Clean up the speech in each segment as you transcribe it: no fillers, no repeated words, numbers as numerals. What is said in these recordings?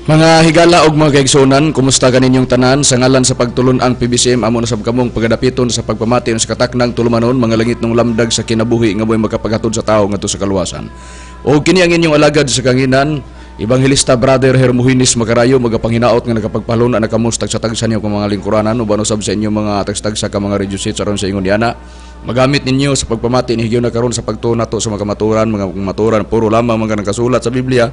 Mga higala og mga kaigsunan, kumusta kaninyong tanan? Sa ngalan sa pagtulon-ang PBCM, amo na sab kamong pagadapiton sa pagpamati sa kataknang tulumanon, Mga Langitnong Lamdag sa Kinabuhi, nga mo'y makapaghatod sa tao ngadto sa kaluwasan. O kini ang inyong alagad sa kahanginan, Ebanghelista Brother Hermogenes Macarayo, magapanghinaot nga nakapagpaluna na kamo sa tagsa-tagsa niyo mga lingkuranan uban usab sa inyong mga tagsa-tagsa ka mga radio sets aron sa ingon diana. Magamit ninyo sa pagpamati ni higayon na karon sa pagtuo nato sa mga kamaturan, mga kamaturan puro lamang mga nakasulat sa Biblia.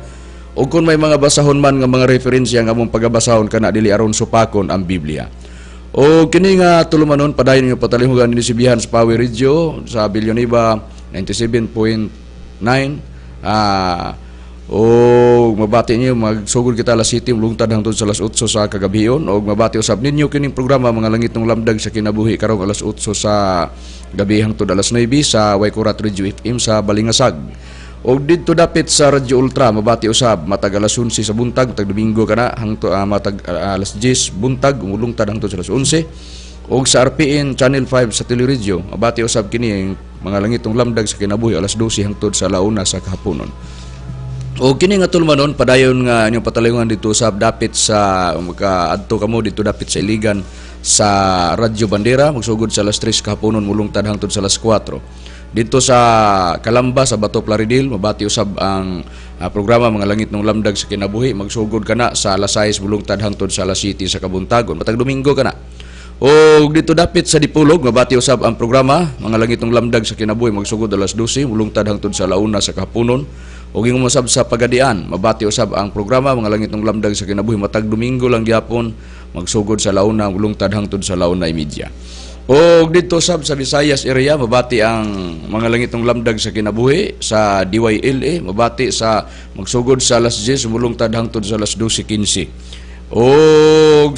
O kung may mga basahon man nga mga referensya nga among pagabasahon kana, dili aron supakon ang Biblia. O kini nga tulumanon, padayon ninyo patalihugan dinhi sibihan sa Power Radio sa Villanueva 97.9. O mabati niyo magsugod kita alas 7, lungtad hangtod sa alas 8 sa kagabion, og mabati usab ninyo kining programa Mga Langitnong Lamdag sa Kinabuhi karong alas 8 sa gabi hangtod alas 9 sa Waikurat Radio FM sa Balingasag. Og didto dapit sa Radyo Ultra, mabati usab matag alas 11 sa buntag, matag Domingo kana, hangtod matag alas 10 buntag umulungtad hangtod sa alas 11. Og sa RPN Channel 5 sa Teleradyo, mabati usab kini Mga Langitong Lamdag sa Kinabuhi alas 12 hangtod sa launa sa kahaponon. O kini nga tulumanon, padayon nga inyong patalingon dito sa dapit sa makaadto kamo dito dapit sa Iligan sa Radyo Bandera, magsugod sa alas 3 kahaponon, mulungtad hangtod sa alas 4. Dito sa Kalamba sa Bato Plaridel, mabati usab ang programa Mga Langitnong Lamdag sa Kinabuhi, magsugod kana sa alas 6, mulungtad hangtod sa alas 7 sa kabuntagon, matag Domingo kana. O dito dapit sa Dipolog, mabati usab ang programa Mga Langitong Lamdag sa Kinabuhi, magsugod alas 12, mulungtad hangtod sa launa sa kahaponon. O ingon usab sa Pagadian, mabati usab ang programa Mga Langitong Lamdag sa Kinabuhi matag Domingo lang gyapon, magsugod sa launa, mulungtad hangtod sa 1:30. O dito sab sa Visayas area, mabati ang Mga Langitong Lamdag sa Kinabuhi sa DYLA, mabati sa magsugod sa alas 10, mulungtad hangtod sa alas 12:15. O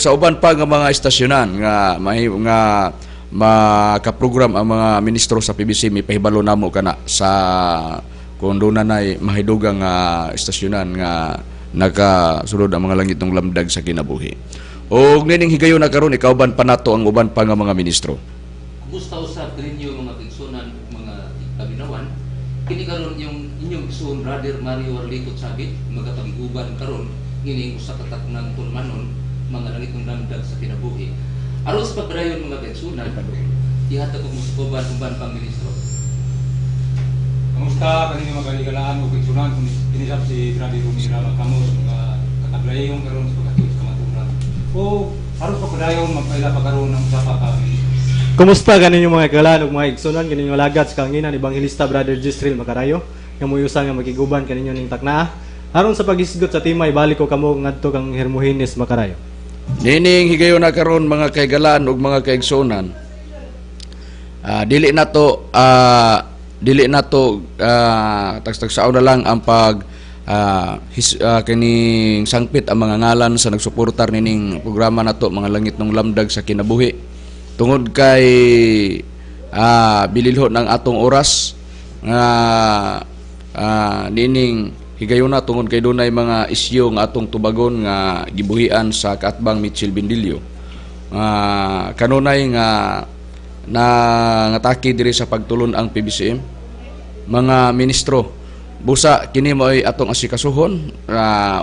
sa uban pa nga mga estasyonan nga may nga makaprogram ang mga ministro sa PBC, may pahibalo namo kana sa kung doon na nay mahidugang nga estasyonan nga nakasulod ang Mga Langitong Lamdag sa Kinabuhi. O nining higayon na karon, ikauban pa nato ang uban pa nga mga ministro. Kumusta usab ninyo, mga kaigsunan ug mga kaminawan? Kini karon yung inyong igsoon, Brother Mario Arlito Chavit, magapagiguban karon ngining usa ka taknang tulumanon, Mga Langitong Lamdag sa Kinabuhi. Aron sa pagpadayon, mga kaigsunan, ihatag ko musukoban uban pang ministro. Kamusta kaninyo, mga higalaan ug igsunan? Kung kini sab si Brother Rumi Rama Kamos, mga kataglayong karon sa paghatod sa kamaturan. O aron sa pagpadayon, magpaila pa karon ng usa pa ka ministro. Kumusta kaninyo, mga higala ug mga igsunan? Kining alagad sa kahanginan, Ebanghelista Brother Jisril Macarayo, nga muyusa nga makiguban kaninyo ning taknaa. Aron sa paghisgot sa tema, ibalik ko kamo ngadto kang Hermogenes Macarayo. Nining higayon na karon, mga kahigalaan ug mga kaigsunan, dili nato tagstagsaon na lang ang pag kining sangpit ang mga ngalan sa nagsuportar nining programa nato, Mga Langitnong Lamdag sa Kinabuhi, tungod kay bililho ng atong oras nga nining higayuna, tungod kay dunay mga isyu nga atong tubagon nga gibuhian sa kaatbang Mitchell Bindilio nga kanunay nga na ngatake diri sa pagtulon ang PBCM. Mga ministro, busa kini mo'y atong asikasuhon.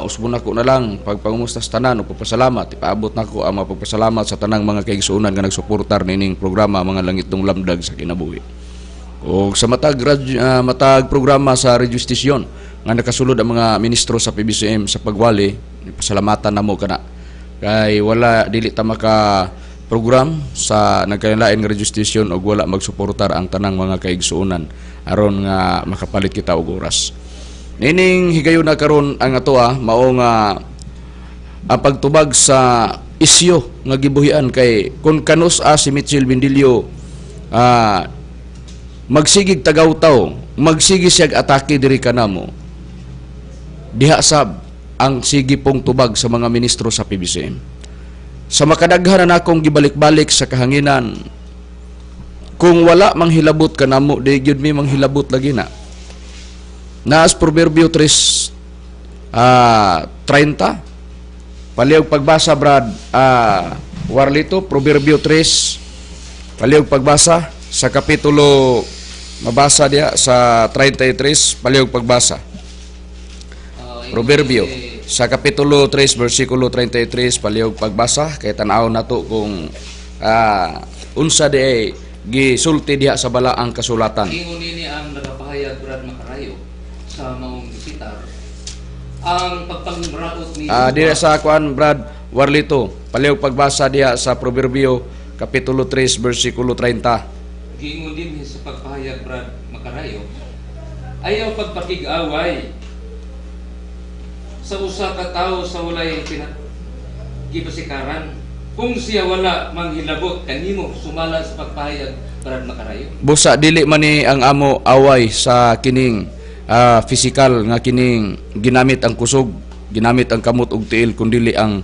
Usbon nako na lang pagpangumusta sa tanan ug pagpasalamat. Ipaabot nako ang mga pagpasalamat sa tanang mga kaigsuonan nga nagsuportar nining programa Mga Langitong Lamdag sa Kinabuhi. O sa matag radyo, matag programa sa radio station nga nakasulod ang mga ministro sa PBCM sa pagwali, pasalamatan namo kana kay wala dili ta maka program sa nagkalain nga radio station og wala magsuportar ang tanang mga kaigsuonan aron nga makapalit kita og oras. Nining higayon na karon, ang atoa mao nga ang pagtubag sa isyu nga gibuhian, kay kung kanus a si Mitchell Bindilio magsigig tagawtaw, magsigi siyag atake diri kanamo, diha sab ang sige pong tubag sa mga ministro sa PBCM. Sa makadaghan na nakong gibalik-balik sa kahanginan, kung wala manghilabot kanamo, di gyud mi manghilabot lagi na. Naas Proverbio 3 30. Palihog pagbasa, Brad Warlito, Proverbio 3. Palihog pagbasa sa kapitulo, mabasa diha sa 33, palihog pagbasa. Ingon Proverbio. Si Sa Kapitulo 3 versikulo 33, palihog pagbasa kay tan-aw nato kung unsa di ay gisulti diha sa Balaang Kasulatan. Ingon nini ang nagapahayag, Brad Makarayo, sa maong gisitar. Ang pagpangraot ni Diha sa kuan, Brad Warlito, palihog pagbasa diha sa Proverbio Kapitulo 3 versikulo 30. Giingon din sa pagpahayag, Brad Makarayo, ayaw pagpakig-away sa usa ka tawo sa walay gipasikaran kung siya wala manghilabot kanimo, sumala sa pagpahayag, Brad Makarayo. Busa dili man ni ang amo away sa kining physical nga kining ginamit ang kusog, ginamit ang kamot ug tiil, kundili ang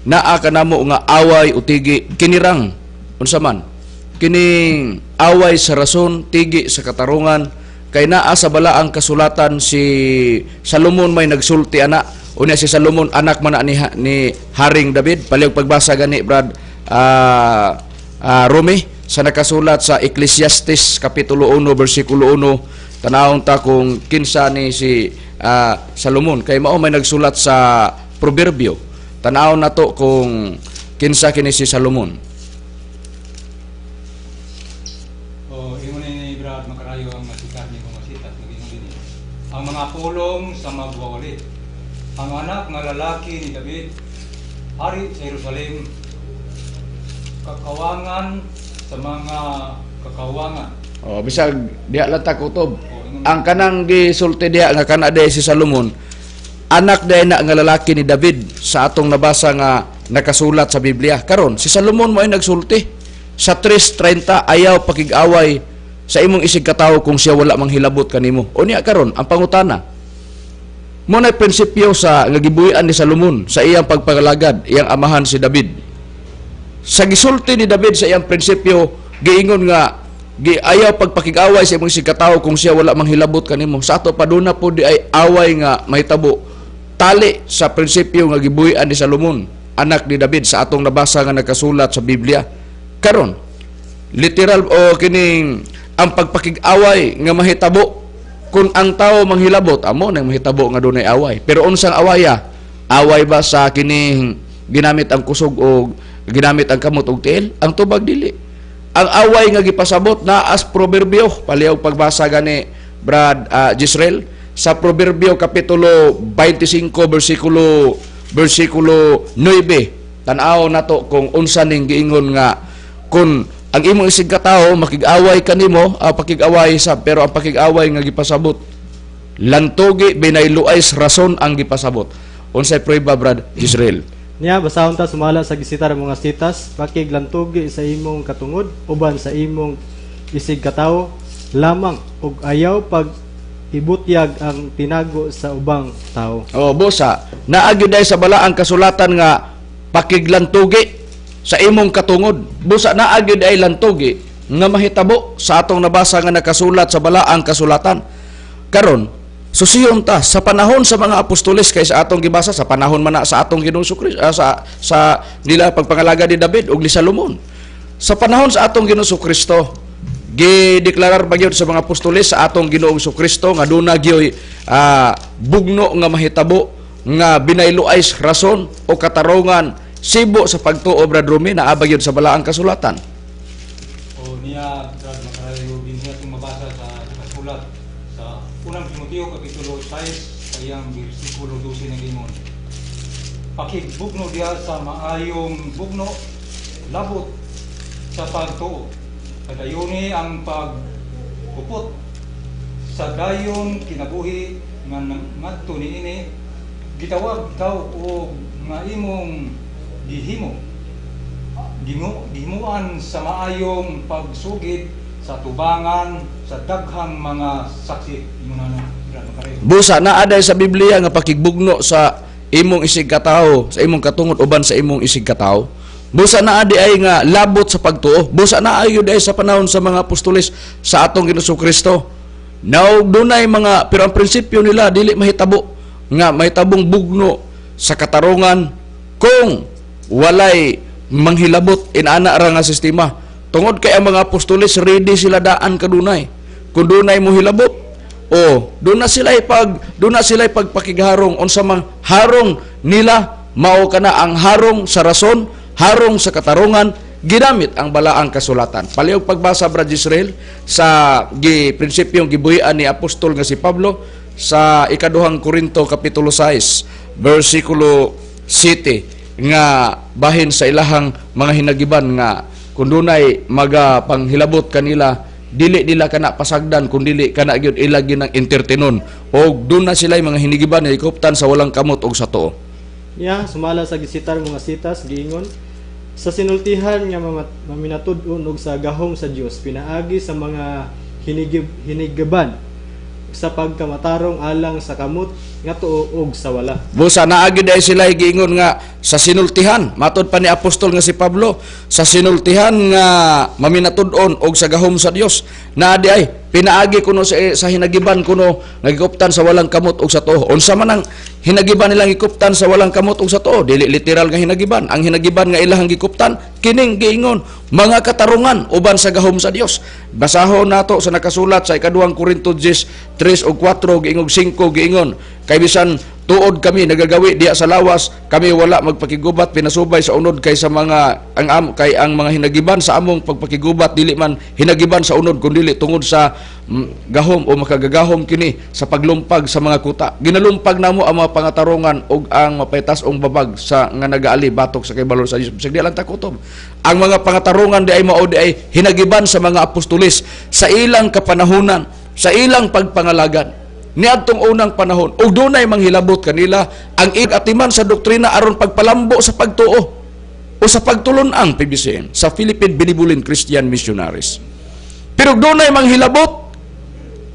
naa kanamo nga away o tigi kinirang unsa man kining away sa rason, tigi sa katarungan, kay naa sa Balaang Kasulatan si Salomon may nagsulti ana. Unya si Salomon anak man na ni Haring David. Palihog pagbasa gani, Brad Rome, sa nakasulat sa Ecclesiastes Kapitulo 1 versikulo 1. Tanawon ta kung kinsa ni si Salomon kay mao may nagsulat sa Proverbio. Tanawon nato kung kinsa kini si Salomon. O ingon ni Brad Makarayo ang masikat ni kong masitas nag-ingon din ang mga pulong sa magwawali. Ang anak nga lalaki ni David, hari sa Jerusalem, kakawangan sa mga kakawangan. Oh, bisag diha lang ta kutob. O, ingon. Ang kanang gisulti diha nga kana diha si Salomon, anak diha na nga lalaki ni David sa atong nabasa nga nakasulat sa Biblia. Karon si Salomon mo ay nagsulti sa 3:30, ayaw pakig-away sa imong isig katawo kung siya wala manghilabot kanimo. Unya karon ang pangutana, mo na prinsipyo sa nga gibuhian ni Salomon sa iyang pagpangalagad, iyang amahan si David. Sa gisulti ni David sa iyang prinsipyo, giingon nga ayaw pagpakig-away sa imong katawo kung siya wala manghilabot kanimo. Sa ato paduna po di ay away nga mahitabo tali sa prinsipyo nga gibuhian ni Salomon, anak ni David, sa atong nabasa nga nakasulat sa Biblia. Karon, literal o kining ang pagpakig-away nga mahitabo kung ang tao manghilabot, amo nang mahitabo nga dunay away. Pero unsang awaya? Away ba sa kining ginamit ang kusog o ginamit ang kamot og tiil? Ang tubag, dili. Ang away nga gipasabot na as Proverbio, palihog pagbasa gani, Brad Gisrael, sa Proverbio Kapitulo 25 versikulo 9. Tan-aw nato kung unsa ning giingon nga kung ang imong isig katawo makig-away kanimo, pakig-away sa, pero ang pakig-away nga gipasabot, lantugi binayluay sa rason ang gipasabot. Unsay prueba, Brad Israel? Niya, basahon ta sumala sa gisitar mga sitas, pakiglantugi sa imong katungod uban sa imong isig katawo lamang ug ayaw pag ibutyag ang tinago sa ubang tao. Oh, busa naa gyud ay sa Balaang Kasulatan nga pakiglantugi sa imong katungod. Busa naa gyud ay lantugi nga mahitabo sa atong nabasa nga nakasulat sa Balaang Kasulatan. Karon, susiyon ta sa panahon sa mga apostoles kay sa atong gibasa sa panahon man na sa atong Ginoong Kristo, sa nila pagpangalaga ni David ug ni Salomon. Sa panahon sa atong Ginoong Kristo, gideklarar ba gyud sa mga apostoles sa atong Ginoong Kristo nga duna gyoy bugno nga mahitabo nga binayluay sa rason o katarungan sibo sa pagtuo, Brad Rumi? Naa ba gyud sa Balaang Kasulatan? O niya, Brad Makarayo, dinhi atong mabasa sa nakasulat sa Unang Timoteo Kapitulo 6 sa iyang bersikulo 12 nag-ingon. Pakigbugno diha sa maayong bugno labot sa pagtuo. Padayuni ang pagkupot sa dayon kinabuhi nga ngadto niini gitawag ikaw og nga imong gihimo gimuan sa maayong pagsugid sa tubangan sa daghang mga saksi. Ingon na, Brad Makarayo. Busa naa day sa Biblia nga pakigbugno sa imong isig katawo, sa imong katungod uban sa imong isig katawo. Busa naa di ay nga labot sa pagtuo. Busa naa gyud ay sa panahon sa mga apostoles sa atong Ginoong Kristo. Now dunay mga, pero ang prinsipyo nila dili mahitabo nga mahitabong bugno sa katarungan kung walay manghilabot, inana ra nga sistema. Tungod kay ang mga apostoles ready sila daan kadunay. Kung dunay mo hilabot, O, doon na sila pagpakigharong. Unsa man harong nila, mao kana ang harong sa rason, harong sa katarungan, ginamit ang balaang kasulatan. Palihog pagbasa, Brad Israel, sa gi prinsipyong gibuhian ni apostol nga si Pablo sa ikaduhang Korinto kapitulo 6 bersikulo 7, nga bahin sa ilahang mga hinagiban nga kung dunay maga panghilabot kanila, dili nila kana pasagdan kun dili kana gyud ila ginang entertainon, og doon na sila mga hinigiban nga gikuptan sa walang kamot og sa tuo. Niya sumala sa gisitar mga sitas, giingon sa sinultihan nga maminatud-on og sa gahom sa Dios pinaagi sa mga hinigiban sa pagkamatarong alang sa kamot nga tuo og sa wala. Busa naagi dahil sila giingon nga sa sinultihan, matod pa ni apostol nga si Pablo, sa sinultihan nga maminatud-on og sa gahom sa Dios. Naa di ay pinaagi kuno sa hinagiban kuno nga gikuptan sa walang kamot og sa tuo. Unsa man ang hinagiban nilang gikuptan sa walang kamot og sa tuo? Dili literal nga hinagiban. Ang hinagiban nga ilahang gikuptan kining giingon mga katarungan uban sa gahom sa Dios. Basahon nato sa nakasulat sa ikaduhang Korinto 10, 3 ug 4 giingog 5, giingon kay bisan tuod kami nagagawi diya sa lawas, kami wala magpakigubat pinasubay sa unod, kay sa mga ang am, kay ang mga hinagiban sa among pagpakigubat dili man hinagiban sa unod, kundi tungod sa gahom o makagagahom kini sa paglumpag sa mga kuta. Ginalumpag namo ang mga pangatarungan ug ang mapaytas-ong babag sa nga nagaali batok sa kibalo sa Dios. Bisag di lang takutob. Ang mga pangatarungan di ay mao di ay hinagiban sa mga apostolis sa ilang kapanahunan, sa ilang pagpangalagan niadtong unang panahon, ug dunay manghilabot kanila ang atiman sa doktrina aron pagpalambo sa pagtuo o sa pagtulon-ang PBCM sa Philippine Benevolent Christian Missionaries. Pero dunay manghilabot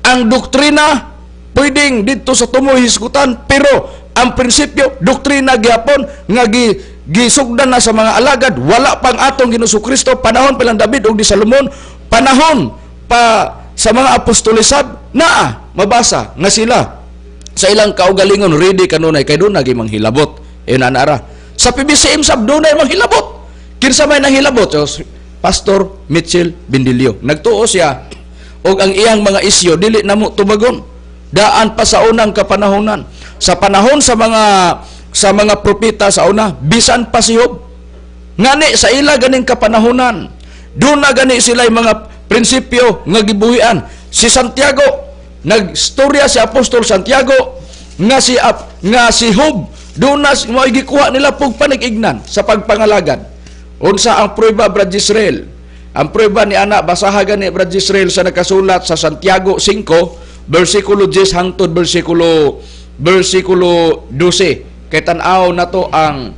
ang doktrina, pwedeng didto sa tumoy hisgutan, pero ang prinsipyo doktrina gyapon nga gisugdan na sa mga alagad wala pang atong Ginoong Kristo, panahon pa lang David ug ni Salomon, panahon pa sa mga apostolisab, naa mabasa nga sila sa ilang kaugalingon ready kanunay kay doon nagi manghilabot. Inanara sa PBCM sab dunay manghilabot. Kinsa may nanghilabot? So, Pastor Mitchell Bindilio, nagtuo siya og ang iyang mga isyo dili namo tubagon. Daan pa sa unang kapanahonan, sa panahon sa mga propeta sa una, bisan pa si Job. Ngani sa ila ganing kapanahonan, doon na gani sila mga prinsipyo nga gibuhian. Si Santiago, nagstorya si Apostol Santiago nga si Job doon na mo gikuha nila pug panig-ignan sa pagpangalagad. Unsa ang prueba, Brad Israel? Ang prueba ni ana, basaha gani, Brad Israel, sa nakasulat sa Santiago 5 bersikulo 10 hangtod bersikulo 12, kay tan-aw nato ang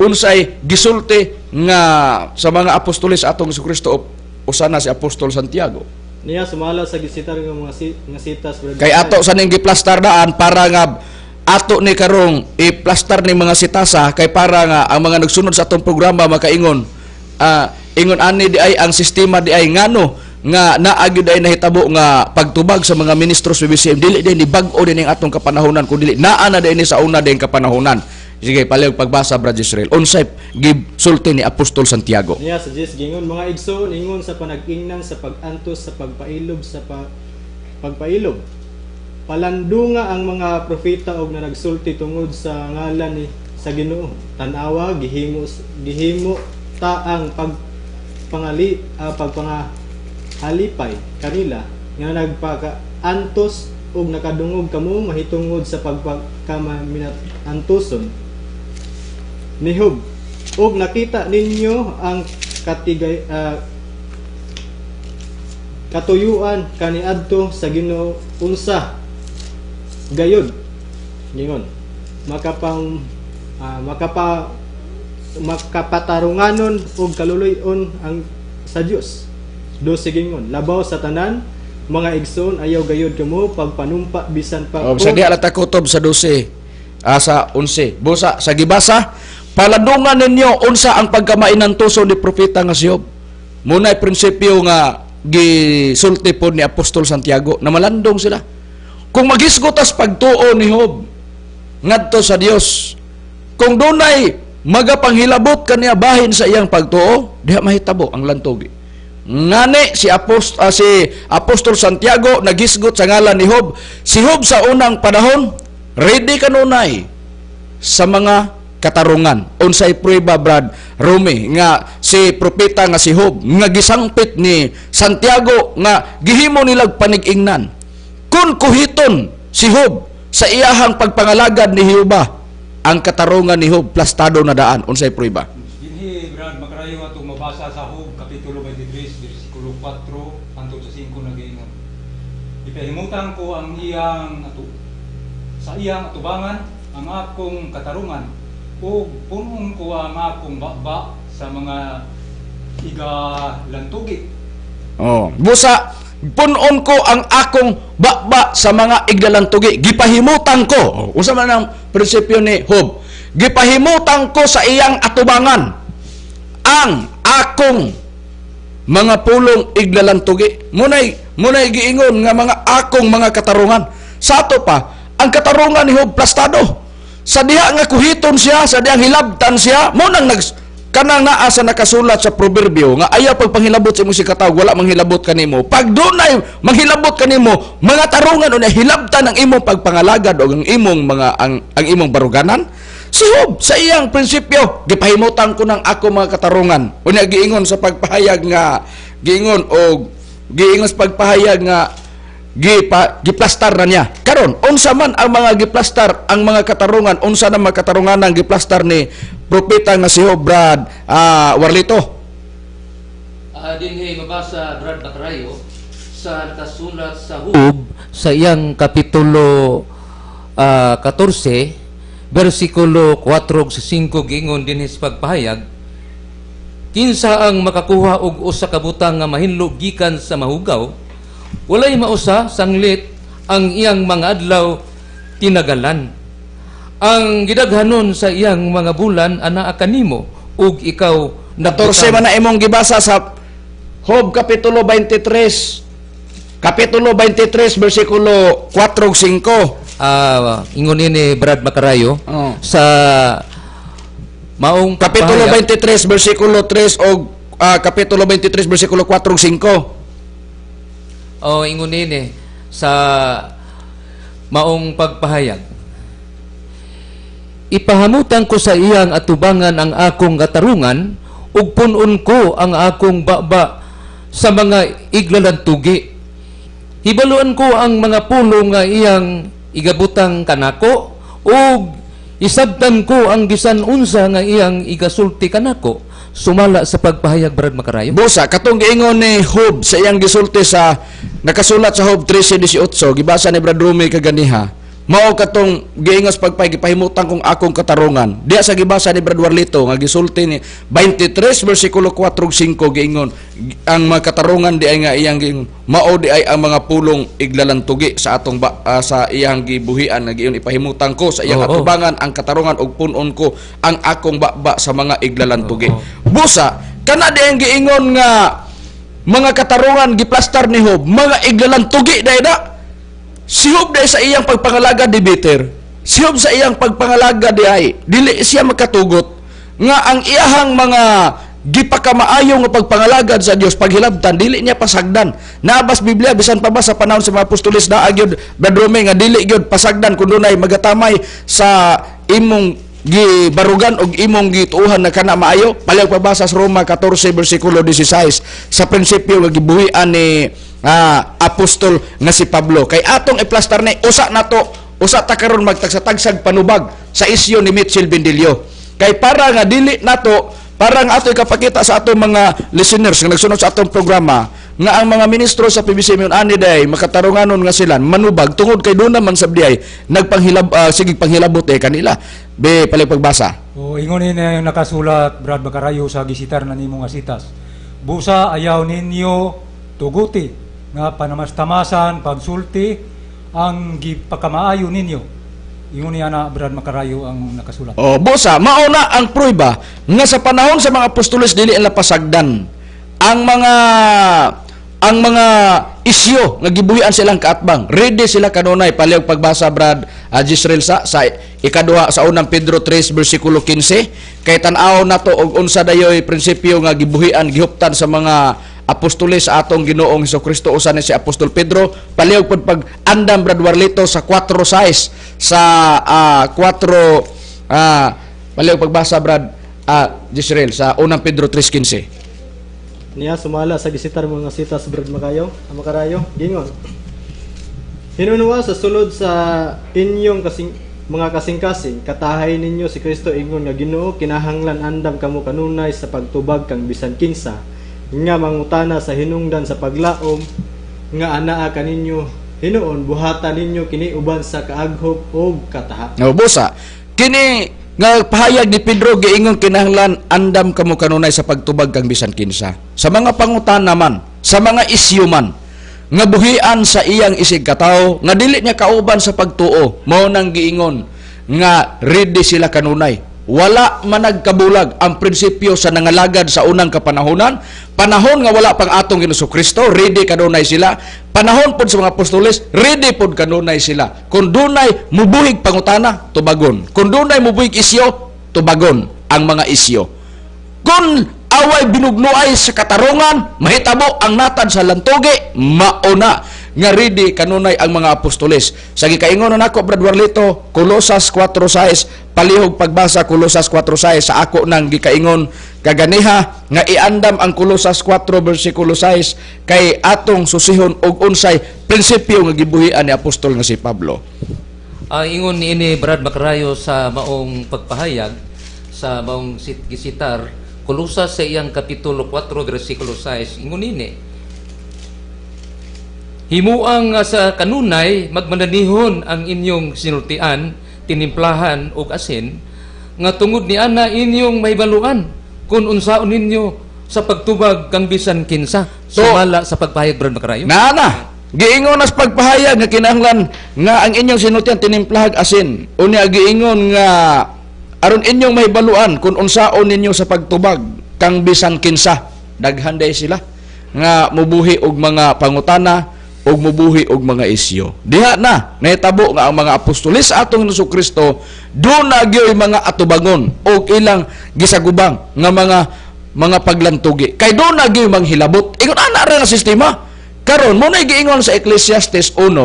unsay gisulti nga sa mga apostoles atong Kristo, usana si Apostol Santiago. Niya sumala sa gisitar nga mga nga sitas, Brad Kay Israel. Ato sa ning giplastar daan para nga ato ni karong iplastar ni mga sitasa, kay para nga ang mga nagsunod sa atong programa makaingon, ingon ani di ay ang sistema di ay ngano nga naa gyud ay nahitabo nga pagtubag sa mga ministro sa BBCM. Dili din ni bag-o din ang atong kapanahonan, kun dili naa na din ni sa una din kapanahonan. Sige, palihog pagbasa, Brad Israel, unsay gisulti ni Apostol Santiago? Niya sa Diyos gingon, mga igsoon, ingon sa panag-ingnan sa pag-antos sa pagpailob sa pagpailob. Palandunga ang mga propeta og nanagsulti tungod sa ngalan ni sa Ginoo. Tan-awa, gihimo gihimo ta ang pagpangalipay kanila nga nagpakaantos, og nakadungog kamo mahitungod sa pagpakaminantuson ni Job ug nakita ninyo ang katigay katuyuan kaniadto sa Ginoo. Unsa gayud gingon makapang makapa makapatarunganon ug kaluloy-on ang sa Dios. 12 gingon, labaw sa tanan, mga igsoon, ayaw gayud kamo pagpanumpa bisan pa O, sa di alata kutob sa 12, sa 11. Busa sa gibasa, palandungan ninyo unsa ang pagkamainantuso ni propeta nga si Job. Muna'y prinsipyo nga gisulti po ni Apostol Santiago na malandong sila. Kung maghisgot pagtuo ni Job ngadto sa Dios, kung dunay magapanghilabot kaniya bahin sa iyang pagtuo, diha mahitabo ang lantogi. Ngani si Apostol Santiago nagisgot sa ngalan ni Job. Si Job sa unang panahon ready kanunay sa mga katarungan. Unsay prueba, Brad Rome, nga si propeta nga si Job nga gisangpit ni Santiago nga gihimo nilag panig-ingnan? Kung kuhiton si Job sa iyahang pagpangalagad ni Jehova, ang katarungan ni Job plastado na daan. Unsay prueba? Dinhi, Brad Makarayo, atong mabasa sa Job kapitulo 23 bersikulo 4 hangtod sa 5, nagaingon: "Ipahimutan ko ang iyang atu sa iyang atubangan ang akong katarungan ug punon ko ang akong baba sa mga igalantugi." Oh, busa punon ko ang akong baba sa mga iglalantugi. Gipahimutan ko. Oh, unsa man ang prinsipyo ni Job? Gipahimutan ko sa iyang atubangan ang akong mga pulong iglalantugi. Munay giingon nga mga akong mga katarungan. Sa ato pa, ang katarungan ni Job plastado. Sa diha nga kuhiton siya, sa dihang hilabtan siya, mo nang nag kanang naa sa nakasulat sa proverbio nga ayaw pagpanghilabot sa imong sikatawag, wala manghilabot kanimo. Pag dunay manghilabot kanimo, mga tarungan unya hilabtan ang imong pagpangalagad o ang imong mga ang imong baruganan. Si Job sa iyang prinsipyo, gipahimutan ko ng ako mga katarungan. Unya giingon sa pagpahayag nga giingon og giingon sa pagpahayag nga giplastar na niya. Karon, unsa man ang mga giplastar ang mga katarungan, unsa na mga katarungan ang giplastar ni propeta nga si Job, Brad Warlito? Dinhi mabasa, Brad Makarayo, sa nakasulat sa Job sa iyang kapitulo 14 bersikulo 4 sa 5, giingon dinhi sa pagpahayag: "Kinsa ang makakuha og usa ka butang nga mahinlo gikan sa mahugaw? Walay mausa sanglit ang iyang mga adlaw tinagalan. Ang gidaghanon sa iyang mga bulan anaa kanimo ug ikaw 14 man na imong gibasa sa Job kapitulo 23. Kapitulo 23 bersikulo 4 ug 5. Ingon ini, Brad Makarayo, sa maong Kapitulo pagpahayag. 23 bersikulo 3 og kapitulo 23 bersikulo 4 ug 5. O, ingon ini sa maong pagpahayag: "Ipahamutan ko sa iyang atubangan ang akong katarungan ug pun-on ko ang akong baba sa mga iglalantugi. Hibaluan ko ang mga pulong nga iyang igabutang kanako ug isabtan ko ang bisan unsa nga iyang igasulti kanako." Sumala sa pagpahayag, Brad Makarayo. Busa katong giingon ni Job sa iyang gisulti sa nakasulat sa Job 13:18, gibasa ni Brad Rumi kaganiha. Mao katong giingon sa pagpay, gipahimutan kong akong katarungan. Diya sa gibasa ni Brad Warlito nga gisulti ni 23 bersikulo 4 ug 5, giingon ang mga katarungan di ay nga iyang giingon mao di ay ang mga pulong iglalantugi sa atong ba, sa iyang gibuhian nga giingon ipahimutan ko sa iyang atubangan ang katarungan ug pun-on ko ang akong baba sa mga iglalantugi. Busa kana di ang giingon nga mga katarungan giplastar ni Job, mga iglalantugi dahil na. Si Job dahil sa iyang pagpangalaga di bitter. Si Job sa iyang pagpangalaga di ay dili siya makatugot nga ang iyahang mga gipakamaayo nga pagpangalagad sa Dios paghilabtan dili niya pasagdan. Naabas Biblia bisan pa ba sa panahon sa mga apostoles naa gyud, Brad Rome, nga dili gyud pasagdan kun dunay magatamay sa imong gibarugan og imong gituohan na kana maayo. Palihog pabasa sa Roma 14 bersikulo 16 sa prinsipyo nga gibuhian ni apostol nga si Pablo. Kay atong iplastar ni usa nato, usa ta karon magtagsa-tagsag panubag sa isyu ni Mitchell Bendillo. Kay para nga dili nato, para nga atoy kapakita sa atong mga listeners nga nagsunod sa atong programa nga ang mga ministro sa PBC mayon ani day makatarunganon nga sila manubag tungod kay doon naman sa diay nagpanghilab sige panghilabot eh kanila be palihog pagbasa. O, ingon ini ang nakasulat, Brad Makarayo, sa gisitar na nimo nga sitas: "Busa ayaw ninyo tuguti nga panamastamasan pagsulti ang gipakamaayo ninyo." Ingon niya na, Brad Makarayo, ang nakasulat. O, busa mao na ang prueba nga sa panahon sa mga apostoles dili nila pasagdan ang mga isyo nga gibuhian silang kaatbang. Ready sila kanunay. Palihog pagbasa, Brad Jisrael, sa ikaduha sa unang Pedro 3 bersikulo 15 kay tan-aw nato og unsa dayoy prinsipyo nga gibuhian gihuptan sa mga apostoles sa atong Ginoong Kristo, usa ni si Apostol Pedro. Palihog pod pag andam, Brad Warlito, sa 4:6, sa 4, palihog pagbasa, Brad Jisrael, sa Unang Pedro 3:15. Niya sumala sa gisitar mga sitas, Brad Makayo, ang Makarayo, gingon. Hinunua sa sulod sa inyong kasing mga kasing-kasing, katahay ninyo si Kristo ingon nga Ginoo, kinahanglan andam kamo kanunay sa pagtubag kang bisan kinsa nga mangutana sa hinungdan sa paglaom nga anaa kaninyo hinuon, buhata ninyo kini uban sa kaaghop og kataha. Nga busa kini nga pahayag ni Pedro, giingon kinahanglan andam kamo kanunay sa pagtubag kang bisan kinsa sa mga pangutana man, sa mga isyu man nga buhian sa iyang isig katawo nga dili niya kauban sa pagtuo. Mao nang giingon nga ready sila kanunay. Wala man nagkabulag ang prinsipyo sa nangalagad sa unang kapanahonan. Panahon nga wala pang atong Ginoong Kristo, ready kanunay sila. Panahon pod sa mga apostoles, ready pod kanunay sila. Kung dunay mubuhig pangutana, tubagon. Kung dunay mubuhig isyo, tubagon ang mga isyo. Kung away binugnuay sa katarungan, mahitabo ang natad sa lantugi, mauna nga ready kanunay ang mga apostoles. Sa gikaingon na nako, Brad Warlito, Colosas 4:6, palihog pagbasa Colosas 4:6 sa ako nang gikaingon kaganiha nga iandam ang Colosas 4 versikulo 6 kay atong susihon og unsay prinsipyo nga gibuhian ni apostol nga si Pablo. Ang ingon niini, Brad Macarayo, sa maong pagpahayag sa maong gisitar Kolosas sa iyang kapitulo 4 versikulo 6, ingon nini: "Himuang nga sa kanunay magmananihon ang inyong sinultian, tinimplahan og asin, nga tungod ni ana inyong mahibaluan kung unsaon ninyo sa pagtubag kang bisan kinsa." Sumala sa pagpahayag, Brad Macarayo. Na na giingon nas pagpahayag nga kinahanglan nga ang inyong sinultian tinimplahag asin. Unya giingon nga aron inyong mahibaluan kung unsaon ninyo sa pagtubag kang bisan kinsa. Daghan day sila nga mubuhi og mga pangutana og mubuhi og mga isyo. Diha na nahitabo nga ang mga apostoles sa atong Hesus Kristo duna gyoy mga atubangon og ilang gisagubang nga mga paglantugi kay duna gyoy manghilabot. Ingon ana ra nga sistema karon. Mo na giingon sa Ecclesiastes 1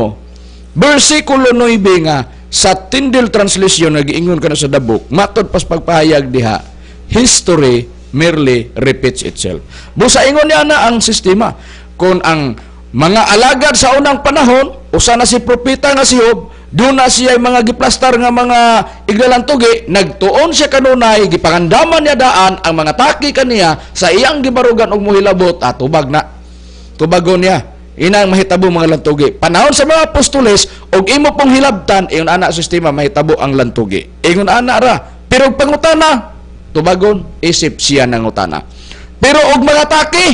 versikulo 9 nga sa Tyndale translation nga giingon kana sa The Book, matod pas pagpahayag diha, "History merely repeats itself." Busa ingon niya na ang sistema kung ang mga alagad sa unang panahon, usa na si propeta nga si Job, doon na siya mga giplastar nga mga iglalantugi, nagtuon siya kanunay, gipangandaman niya daan ang mga taki kaniya sa iyang gibarugan og muhilabot, at tubag na. Tubagon niya. Ina ang mahitabo mga lantugi. Panahon sa mga apostoles, og imo pong hilabtan, ingon ana sistema, mahitabo ang lantugi. Ingon ana ra. Pero og pangutana, tubagon, isip siya nangutana. Pero og mga atake,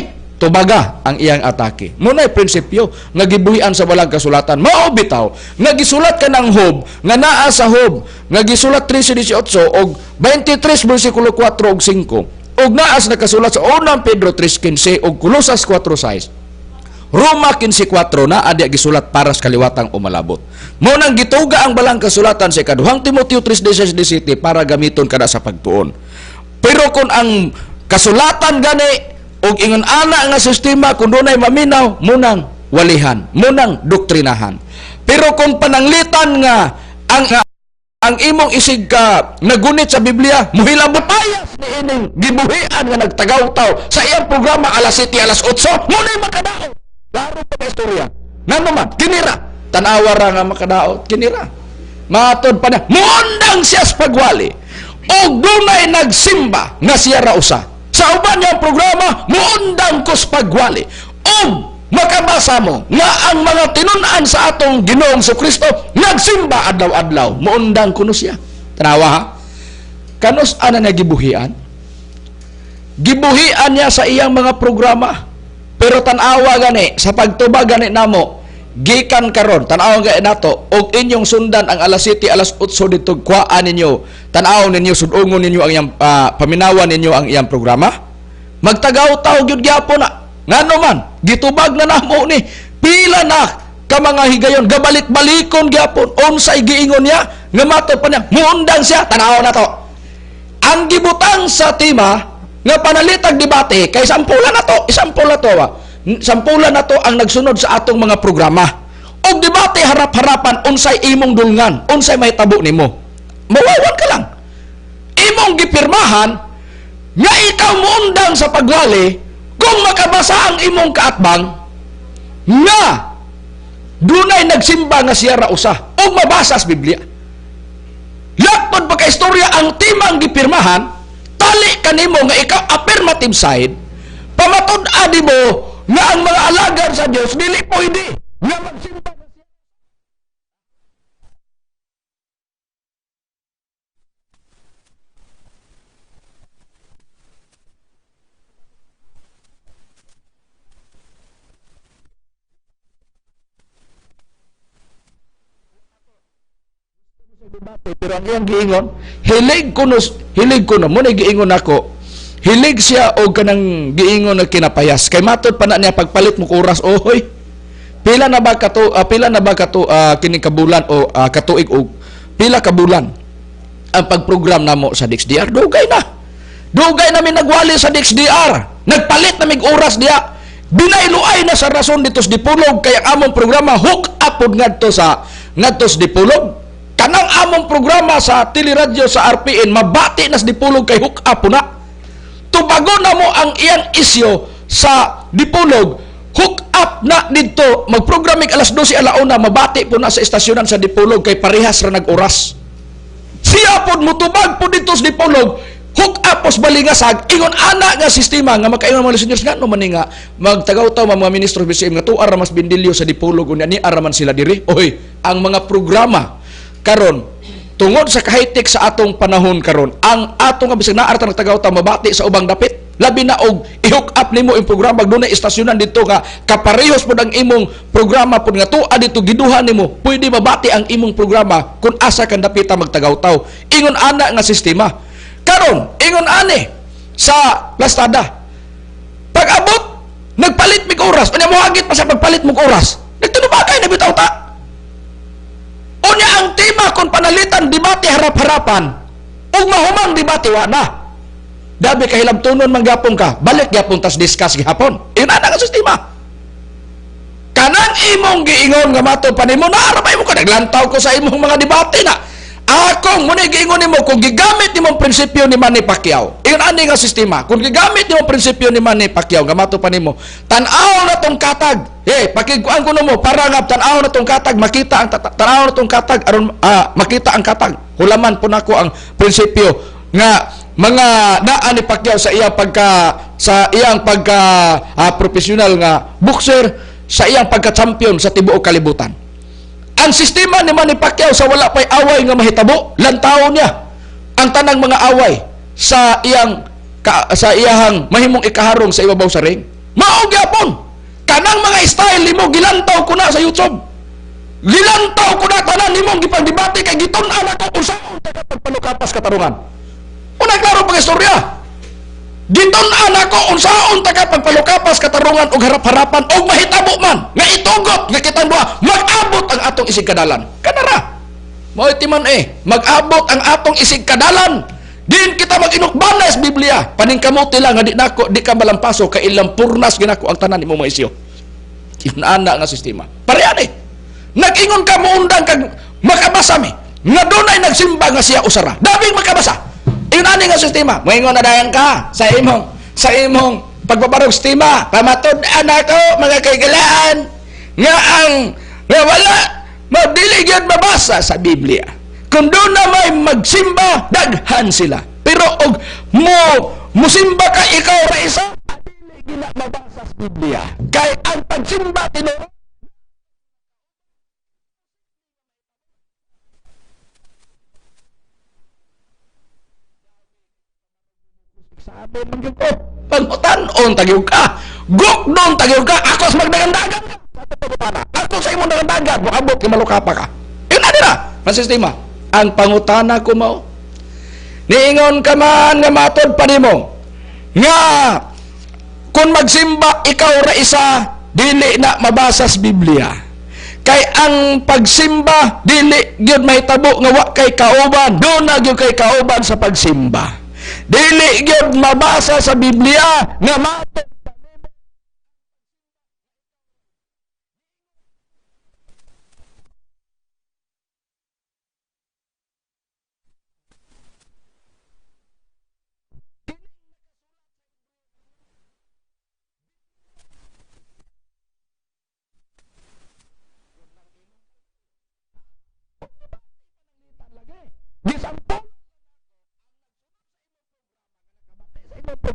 tubaga ang iyang atake. Muna'y prinsipyo nga gibuhian sa balang kasulatan. Mao bitaw nga gisulat ka ng Job, nga naa sa Job, nga gisulat 13:18 og 23 versikulo 4 og 5. Og naas nakasulat sa Unang Pedro 3:15 og Kolosas 4:6. Roma 15:4 na adya gisulat para sa kaliwatang umalabot. Mo nang gituga ang balang kasulatan sa ikaduhang Timoteo 3:16-17 para gamiton kada sa pagtuon. Pero kung ang kasulatan gani og ingon ana nga sistema, kung dunay maminaw, munang walihan, munang doktrinahan. Pero kung pananglitan nga ang imong isig ka nagunit sa Biblia, muhilabot payas ni ining gibuhian nga nagtagaw-taw sa iyang programa alas 7, alas 8, muna'y makadaot. Klaro pa ka istorya. Ngano man, kinira. Tanawa ra nga makadaot, kinira. Matod pa na, muundang siya sa pagwali. Og dunay nagsimba nga siya ra usa. Sa uban niyang programa, muundang ko sa pagwali. Og makabasa mo nga ang mga tinun-an sa atong Ginoong Kristo nagsimba adlaw-adlaw. Muundang kuno siya. Tanawa ha. Kanus ana niya gibuhian? Gibuhian niya sa iyang mga programa. Pero tan-awa gani sa pagtubag gani namo gikan karon, tan-awa gani nato og inyong sundan ang alas 7, alas 8 dito, kuhaan ninyo, tan-aw ninyo, sudungon ninyo ang iyang paminawan ninyo ang iyang programa. Magtagaw-taw gyud gyapon na. Ngano man gitubag na namo ni pila na ka mga higayon, gabalik-balikon gyapon unsay giingon niya nga matod pa niya muundang siya. Tan-aw na to ang gibutang sa tema nga panalitag debate kay sampula na to, isampula to ba. Sampulan nato ang nagsunod sa atong mga programa. Og debate harap-harapan unsay imong dulngan, unsay mahitabo nimo. Mawawan ka lang. Imong gipirmahan nga ikaw moundang sa pagwali kung makabasa ang imong kaatbang nga dunay nagsimba nga siya ra usa og mabasa sa Biblia. Lakpod pa ka istorya ang timang gipirmahan, tali kanimo nga ikaw affirmative side, pamatud-an nimo nga ang mga alagad sa Dios dili pwede nga magsimba. Debate, pero ang iyang giingon, hilig ko no, muna giingon ako, hilig siya og kanang giingon na kinapayas. Kay matod pa na niya pagpalit mo oras, ohoy. Pila na ba kato kining kabulan o katuig og pila ka bulan ang pagprogram namo sa DXDR? Dugay na. Dugay namin nagwali sa DXDR. Nagpalit na mig oras diya. Binailuay na sa rason dito sa Dipolog kay ang among programa hook up pod ngadto sa Dipolog. Kanang among programa sa teleradyo sa RPN mabati nas Dipolog kay hook up na. Tubagon na mo ang iyang isyo sa Dipolog, hook up na didto. Magprogramig alas 12 alauna, mabati po na sa estasyonan sa Dipolog kay parehas ra nag-oras. Siya pod mutubag po didto sa Dipolog, hook up pos balingasag, ingon ana nga sistema nga makaingon mga listeners nga no man nga magtagaw-taw mga ministro BCM nga tuar ra mas bindilyo sa Dipolog unya ni araman sila diri. Oy, ang mga programa karon tungod sa kahigh-tech sa atong panahon karon, ang atong bisag naa ra nagtagaw-taw mabati sa ubang dapit, labi na og i-hook up nimo ang programa dunay estasyonan didto nga kaparehos pod ang imong programa pod nga tua didto giduha nimo, pwede mabati ang imong programa kung asa kang dapita magtagaw-taw. Ingon ana nga sistema karon, ingon ani sa Plastada. Pag-abot nagpalit mig oras, unya mohagit pa sa pagpalit mog oras, nagtinubagay na bitaw ta. Unya ang tema kung panalitan debate harap-harapan ug mahumang debate wa na. Dabi kahilabtonon man gapon ka, balik gyapon tas discuss gihapon. Ingon ana nga sistema. Kanang imong giingon nga matod pa nimo naa ra ba imo ka naglantaw ko sa imong mga debate na. Akong muna giingon nimo kung gigamit nimong prinsipyo ni Manny Pacquiao. Ingon ani nga sistema, kung gigamit nimong prinsipyo ni Manny Pacquiao nga matod pa nimo, tan-aw na tong katag. Eh, pakigkuan ko nimo para nga tan-aw na tong katag, makita ang tan-aw na tong katag aron makita ang katag. Hulaman po nako ang prinsipyo nga mga naa ni Pacquiao sa iyang pagka profesional nga boxer, sa iyang pagka-champion sa tibuok kalibutan. Ang sistema ni Manny Pacquiao sa wala pa'y away nga mahitabo, lantaw niya ang tanang mga away sa iyang sa iyahang mahimong ikaharong sa ibabaw sa ring. Mao gyapon kanang mga style nimo gilantaw ko na sa YouTube. Gilantaw ko na tanan nimong gipagdebate kay gitun-an ako unsaon ta pagpalukapas katarungan. Una klaro pag istorya. Gitun-an ako unsaon ta pagpalukapas katarungan og harap-harapan og mahitabo man nga itugot nga kitang duha mag-abot ang atong isig kadalan. Kanara. Mao timan mag-abot ang atong isig kadalan. Diin kita mag-inukbana sa Biblia. Paningkamuti lang nga di nako di ka malampaso kay ilang purnas ginako ang tanan imong mga isyo. Inana nga sistema. Pareha ni. Nag-ingon ka moundang kag makabasa mi nga dunay nagsimba nga siya usara. Daming makabasa. Inani nga sistema. Moingon na dayon ka sa imong pagbabarog sistema. Pamatud-an ako mga kaigalaan nga ang nga wala madili gyud mabasa sa Biblia. Kung doon na may magsimba, daghan sila. Pero og mo musimba ka ikaw ra isa, dili gina mabasa sa Biblia. Kay ang pagsimba tinuod sabi man gyud ko, pangutan-on tagyog ka, gukdon tagyog ka, ako sa magdagandagan ka. Ako sa imong dagandagan, moabot kay malukapa ka. Yun na nila, ang sistema. Ang pangutana ko mao, niingon ka man nga matod pa nimo nga kung magsimba ikaw ra isa, dili na mabasa sa Biblia. Kay ang pagsimba dili gyud mahitabo nga wa kay kauban, doon na gyud kay kauban sa pagsimba. Dili gyud mabasa sa Biblia nga matod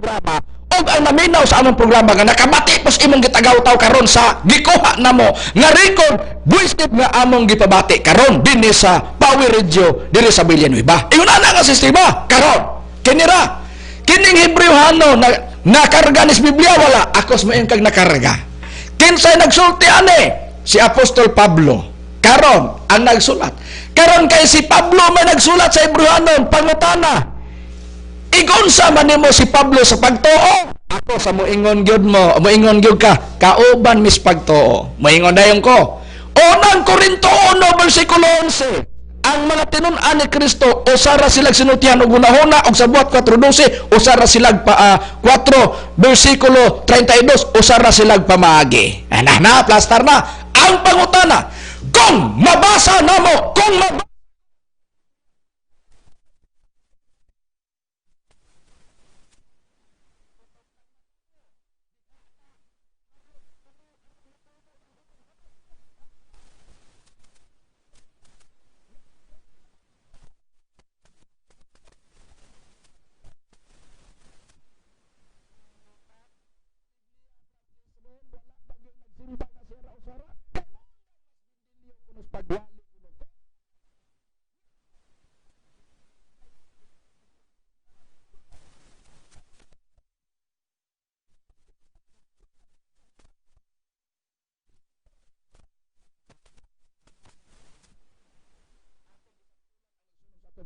Programa og ang naminaw sa among programa nga nakabati pos imong gitagaw-taw karon sa gikuha namo nga record voice tape nga among gipabati karon dinhi sa Power Radio diri sa Villanueva. Ingon ana nga sistema karon kinira kining Hebreohanon na nakarga ni Biblia wala akos moingon kag nakarga. Kinsay nagsulti ani? Si Apostol Pablo karon ang nagsulat. Karon kay si Pablo may nagsulat sa Hebreohanon, pangutana, igunsa man nimo si Pablo sa pagtuo? Ako sa moingon gyud mo, moingon gyud ka, kauban mis pagtuo. Moingon dayon ko. Unang Korinto 1 versikulo 11. Ang mga tinun-an ni Kristo usara silag sinultihan og hunahuna, og sa buhat 4:12 usara silag pa 4 versikulo 32 usara silag pamaagi. Ana na plastar na. Ang pangutana, kung mabasa namo, kung mabasa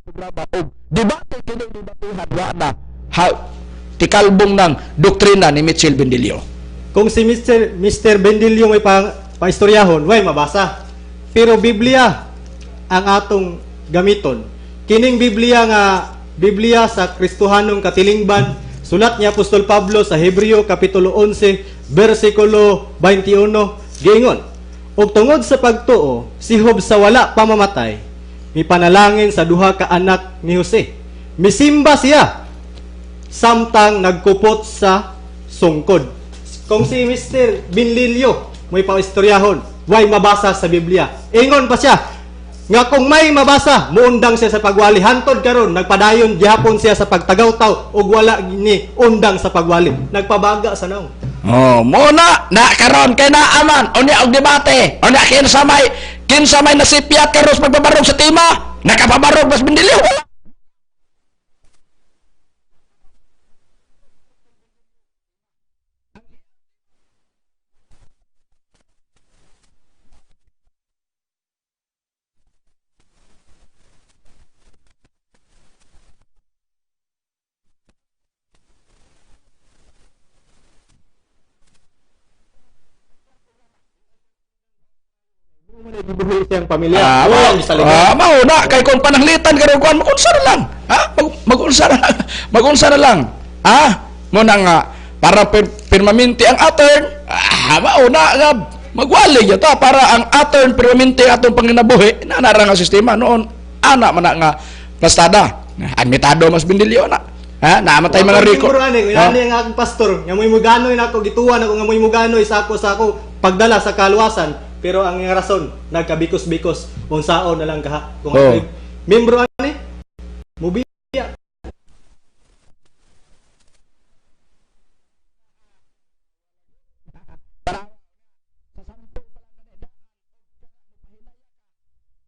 programa og debate kini debatehan wa na tikalbong ng doktrina ni Mitchell Bendilio. Kung si Mr. Bendilio may paistoryahon, way mabasa. Pero Biblia ang atong gamiton. Kining Biblia nga Biblia sa Kristohanong katilingban, sulat ni Apostol Pablo sa Hebreo kapitulo 11 bersikulo 21 giingon, og tungod sa pagtuo si Job sa wala pa mamatay mipanalangin sa duha ka anak ni Jose. Misimba siya samtang nagkupot sa sungkod. Kung si Mr. Bendilio may paistoryahon, way mabasa sa Biblia. Ingon pa siya nga kung may mabasa, muundang siya sa pagwali. Hantod karon nagpadayon gihapon siya sa pagtagaw-taw ug wala ni undang sa pagwali. Nagpabaga sa naong. Oh, muna na karon kay naaman unya og debate. Unya kinsa may nasipyat karon sa pagbabarog sa tema, nakapabarog mas Bendilio. Wala. Gibuhi siyang pamilya. Mao na kay kung pananglitan karon kuan magunsa na lang. Ha? Magunsa na lang. Magunsa na lang. Ha? Mo na nga para permanente ang atern. Mao na nga magwali gyud ta para ang atern permanente atong panginabuhi. Nanara nga sistema noon ana man na nga plastada. Admitado mas Bendilio na. Ha? Naamatay mga record. Ani ang akong pastor nga moy muganoy nako gituan ako nga moy muganoy sa ako pagdala sa kaluwasan. Pero ang rason nagkabikos-bikos unsaon na lang kaha kung oh. Membro ani mubiya.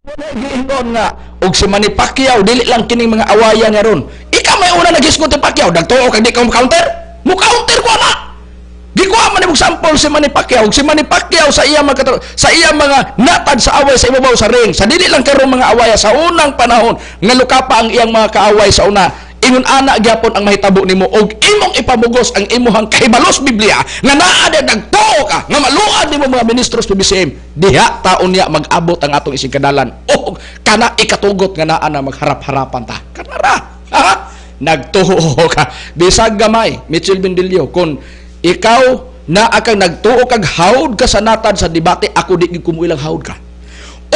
Wala giingon nga og si Manny Pacquiao dili lang kining mga awayan niya ron. Ikaw may una naghisgot ni Pacquiao, nagtuo kag di ka mo counter? Mo counter ko na. Gikuha man imong sample si Manny Pacquiao, si Manny Pacquiao sa iya mga sa iya mga natad sa away sa ibabaw sa ring. Sa dili lang karon mga awaya sa unang panahon nga lukapa ang iyang mga kaaway sa una. Ingon ana gyapon ang mahitabo nimo og imong ipamugos ang imuhang kahibalos Biblia nga naa di nagtuo ka nga maluad nimo mga ministros PBCM. Diha taon niya mag-abot ang atong isingkadalan og kana ikatugot nga naa na magharap-harapan ta. Kanara. Ha? Nagtuo ka bisag gamay Mitchell Bendilio kon ikaw na akang nagtuo kag hawd ka sa natad sa debate, ako di gyud kumuilang hawd ka.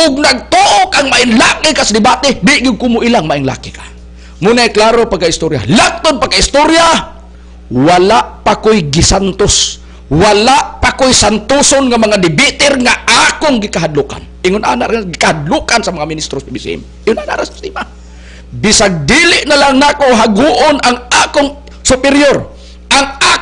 Og nagtuo kang mainlaki ka sa debate, di gyud kumuilang mainlaki ka. Muna klaro pagka-istorya. Laktod pagka-istorya, wala pa ko'y gisantos. Wala pa ko'y santoson nga mga debater nga akong gikahadlukan. Ingon ana nga gikahadlukan sa mga ministros PBCM. Ingon ana ra sistema. Bisag dili na lang nako haguon ang akong superior,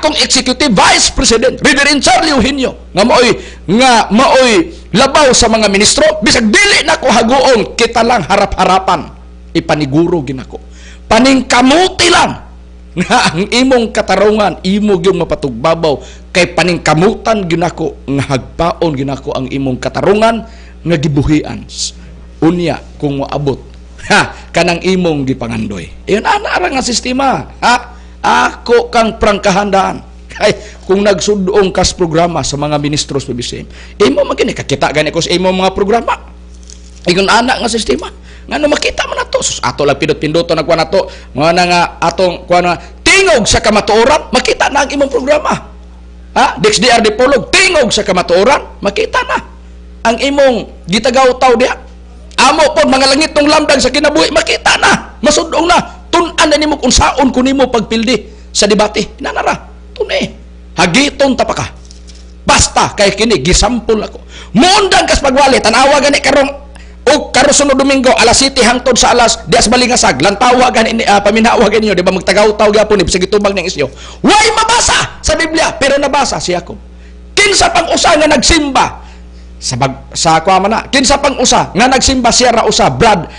Akong Executive Vice President, Reverend Charlie Eugenio, nga maoy labaw sa mga ministro, bisag dili nako haguon, kita lang harap-harapan, ipaniguro ginako. Paningkamuti lang nga ang imong katarungan imo gyud mapatugbabaw, kay paningkamutan ginako nga hagpaon ginako ang imong katarungan nga gibuhian unya kung moabot ha kanang imong gipangandoy. Iyon ana ra nga sistema, ha. Ako kang prangkahandaan kay kung nagsudong kas programa sa mga ministro sa PBCM, imo man kini kakita gani ko sa imong mga programa. Ingon ana nga sistema, ngano makita man nato. Sus, ato lang pindot-pinduto na kuha nato mga na nga atong kuha na Tingog sa Kamatuoran, makita na ang imong programa, ha. DXDR Dipolog, Tingog sa Kamatuoran, makita na ang imong gitagaw-taw diha. Amo pod, Mga Langit ng Lamdag sa Kinabuhi, makita na, masudong na, tun-an na nimo kung saon ko nimo pagpildi sa debate. Nanara tuni hagiton ta pa ka, basta kay kini gisampol ako. Muundang kas pagwali, tanawa gani karong o karon sunod Domingo, alas 7 hangtod sa alas 10 balingasag, lantawa gani paminawa gani ninyo, di ba? Magtagaw-taw gyapon ni bisag gitubag ning isyo. Way mabasa sa Biblia, pero nabasa si Jacob. Kinsa pang usa nga nagsimba sa bag, sa kuha man na? Kinsa pang usa nga nagsimba siya ra usa, Brad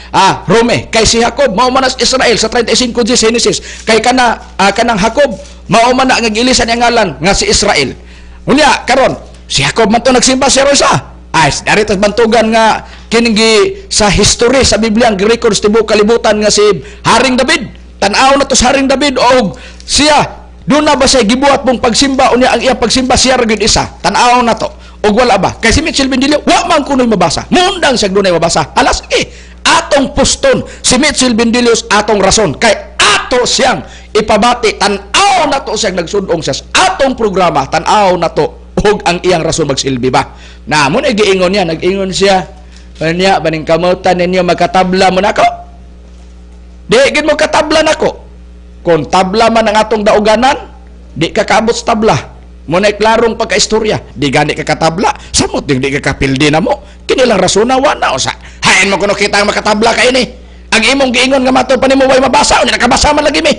Rome? Kay si Jacob mao man as Israel sa 35 Genesis, kay kana kanang Jacob mao man na nga gilisan ang ngalan nga si Israel. Unya karon si Jacob man to nagsimba siya ra usa. Ay, dari tas bantugan nga kining sa history sa Biblia ang records tibuok kalibutan nga si Haring David. Tan-aw na to sa Haring David og siya doon na ba siya gibuhat mong pagsimba? Unya ang iyang pagsimba siya ra gyud isa. Tan-aw na to og wala ba? Kay si Mitchell Bendilio wa man kunoy mabasa. Mundang siya dunay mabasa. Alas sige, atong puston si Mitchell Bendilios, atong rason kay ato siyang ipabati. Tan-aw na to siyang nagsudong siya sa atong programa. Tan-aw na to og ang iyang rason magsilbi ba na mo na giingon niya. Nag-ingon siya niya, baning kamutan ninyo magkatabla mo nako. Di gid mo katabla nako. Kung tabla man ang atong dauganan, di ka kaabot sa tabla mo na. Klarong pagkaistorya, di gani ka katabla, samot ding di ka kapildi na mo. Kini lang rasona wa na usa. Hain mo kuno kita ang makatabla kay ini ang imong giingon nga matod pa nimo way mabasa. Unya nakabasa man lagi mi.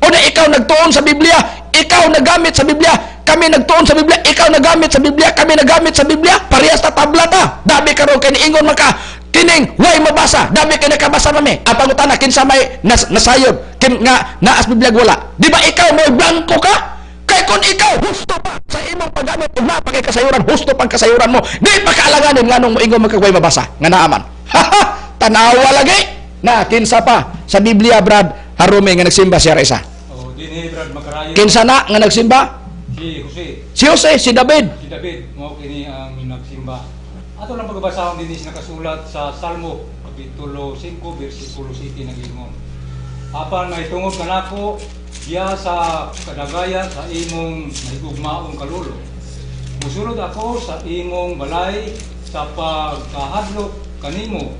Una ikaw nagtuon sa Biblia, ikaw nagamit sa Biblia, kami nagtuon sa Biblia, ikaw nagamit sa Biblia, kami nagamit sa Biblia, parehas ta tabla ta. Dabi karon kay niingon man ka kining way mabasa, dabi kay nakabasa mami. Ang pangutana, kinsa may nasayod kin nga naas Biblia wala? Di ba ikaw may blanko ka? Kay kung ikaw husto pa sa imong paggamit ug naa pa kay kasayuran, husto pang kasayuran mo, di pa kaalanganin nganong moingon man kag way mabasa nga naaman. Tanawa lagi na kinsa pa sa Biblia, Brad Harume, nga nagsimba siya ra isa. Oh, dinhi, Brad Makarayo. Kinsa na nga nagsimba? Si Jose. Si Jose, si David. Si David, mao kini ang nagsimba. Ato lang pagbasahon dinhi sa nakasulat sa Salmo kapitulo 5 bersikulo 7, nag-ingon. Apan mahitungod kanako diya sa kadagayan sa imong mahigugmaong kalulo. Musulod ako sa imong balay sa pagkahadlok kanimo.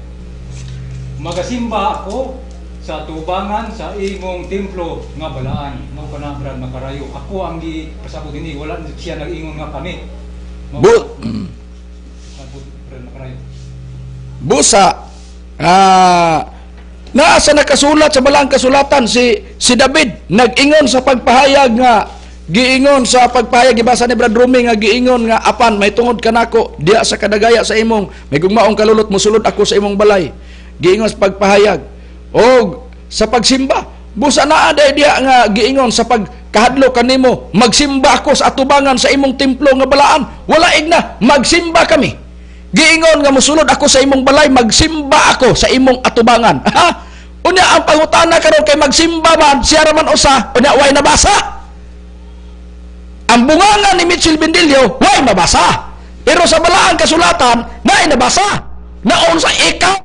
Magasimba ako sa tubangan sa imong templo nga balaan. Mao kana, Brad Makarayo. Ako ang gipasabot dinhi, wala siya nag-ingon nga kami. Mao sabot, Brad Makarayo. Busa naa sa nakasulat sa balaang kasulatan si si David nag-ingon sa pagpahayag nga giingon sa pagpahayag, gibasa ni Brad Rumi nga giingon nga apan may tungod kanako diya sa kadagaya sa imong may gugmaong kalulot, musulod ako sa imong balay, giingon sa pagpahayag og sa pagsimba. Busa naa day diya nga giingon sa pagkahadlok kanimo, magsimba ako sa atubangan sa imong templo nga balaan. Wala igna magsimba kami. Giingon nga musulod ako sa imong balay, magsimba ako sa imong atubangan. Ha, unya ang pangutana karon, kay magsimba man siya ra man usa, unya way nabasa. Ang bunganga ni Mitchell Bendilio way mabasa, pero sa balaang kasulatan naay nabasa. Naon sa ikaw?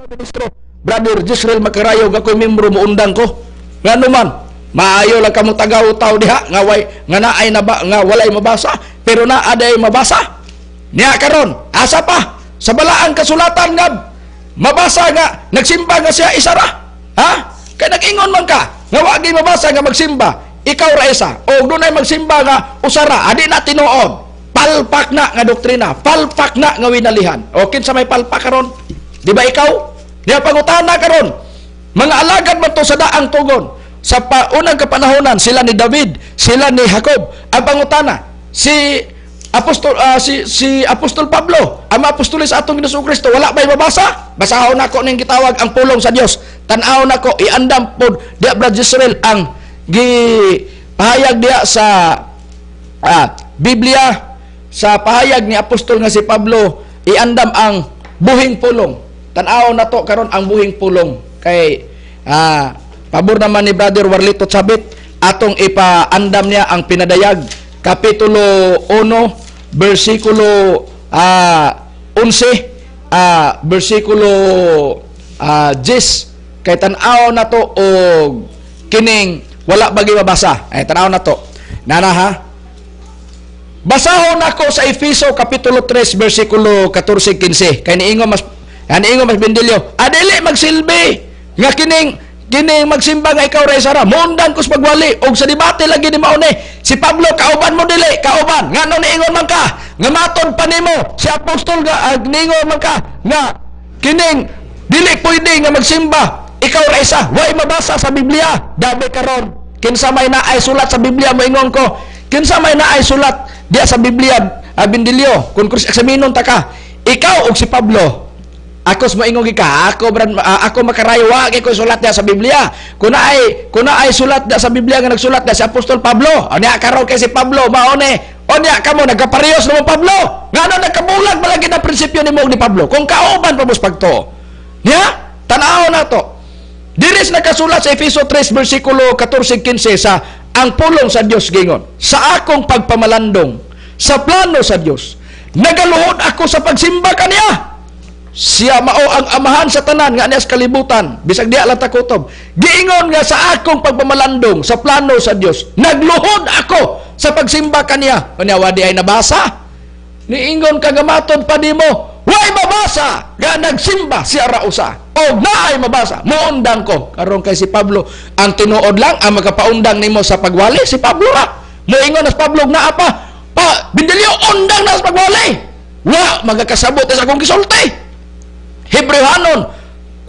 Ministro Brother Jisrael Macarayo, ako'y membro, muundang ko. Ngano man maayo lang kamo tagaw-taw diha nga way nga naay na ba, nga walay mabasa, pero naa day mabasa niya karon. Asa pa sa balaang kasulatan nga mabasa nga nagsimba nga siya isa ra? Ha, kay nag-ingon man ka nga wa gyud mabasa nga magsimba ikaw ra isa o dunay magsimba nga usara. Adi na tinuod, palpak na nga doktrina, palpak na nga winalihan. O kinsa may palpak karon? Di ba ikaw? Niya pangutana karon. Mga alagad man to sa daang tugon. Sa paunang kapanahonan, sila ni David, sila ni Jacob. Ang pangutana, si Apostol Pablo, ang mga apostoles sa atong Ginoong Kristo, wala ba'y mabasa? Basahon nako ning gitawag ang pulong sa Dios. Tan-aw nako iandam pod diya, Brad Israel, ang gipahayag diya sa Biblia, sa pahayag ni apostol nga si Pablo, iandam ang buhing pulong. Tan-aw na to karon ang buhing pulong kay pabor naman ni Brother Warlito Chabit, atong ipaandam niya ang Pinadayag kapitulo 1 bersikulo 11, bersikulo 10, kay tan-aw na to og kining wala bagi mabasa. Ay, tan-aw na to nana ha. Basahon ako sa Efeso kapitulo 3 bersikulo 14, 15 kay niingon mas Bendilio, adili magsilbi nga kining kining magsimba nga ikaw ra sara moundang ko sa pagwali og sa debate lagi ni mauni si Pablo. Kauban mo, dili kauban? Ngano niingon man ka nga matod pa nimo si apostol nga niingon man ka nga kining dili pwede nga magsimba ikaw ra isa, way mabasa sa Biblia? Dabi karon, kinsa may naay sulat sa Biblia? Moingon ko, kinsa may naay sulat diya sa Biblia, Bendilio? Kung cross examinon ta ka, ikaw og si Pablo, ako sa moingon ka, ako brad, ako makarayo, wa kay ko sulat diya sa Biblia. Kung naay sulat diya sa Biblia nga nagsulat diya si Apostol Pablo. Unya karon kay si Pablo mao ni. Unya kamo nagkaparehos namo Pablo. Ngano nagkabulag malagi na prinsipyo nimo ni Pablo? Kung kauban pa mos pagtuo. Nya, tan-aw na to. Diris nakasulat sa Efeso 3 bersikulo 14, 15 sa ang pulong sa Dios gingon, "Sa akong pagpamalandong sa plano sa Dios, nagaluhod ako sa pagsimba kaniya. Siya mao ang amahan sa tanan nga niya sa kalibutan," bisag diya lang takutob. Giingon nga sa akong pagpamalandong sa plano sa Dios, nagluhod ako sa pagsimba kaniya. Unya wadi ay nabasa. Niingon ka gamatod pa nimo, way mabasa nga nagsimba siya ra usa. Og naay mabasa, moundang ko. Karon kay si Pablo, ang tinuod lang ang makapaundang nimo sa pagwali si Pablo ra. Moingon na si Pablo naa pa. Pa, Bindilyo, undang na sa pagwali. Wa magakasabot sa akong gisulti. Hebreohanon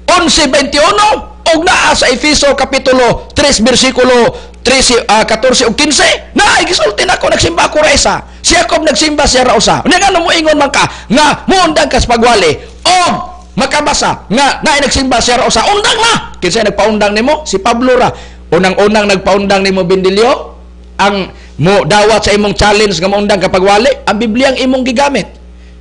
11:21 og naa sa Efeso kapitulo 3 bersikulo 13, 14 ug 15, naay gisulti nako nagsimba ako ra isa. Si Jacob nagsimba siya ra usa. Unya ngano moingon man ka nga moundang ka sa pagwali og makabasa nga naay nagsimba siya ra usa? Undang na. Kinsay nagpaundang nimo? Si Pablo ra. Unang-unang nagpaundang nimo, Bindilyo, ang mo dawat sa imong challenge nga moundang ka pagwali, ang Biblia ang imong gigamit.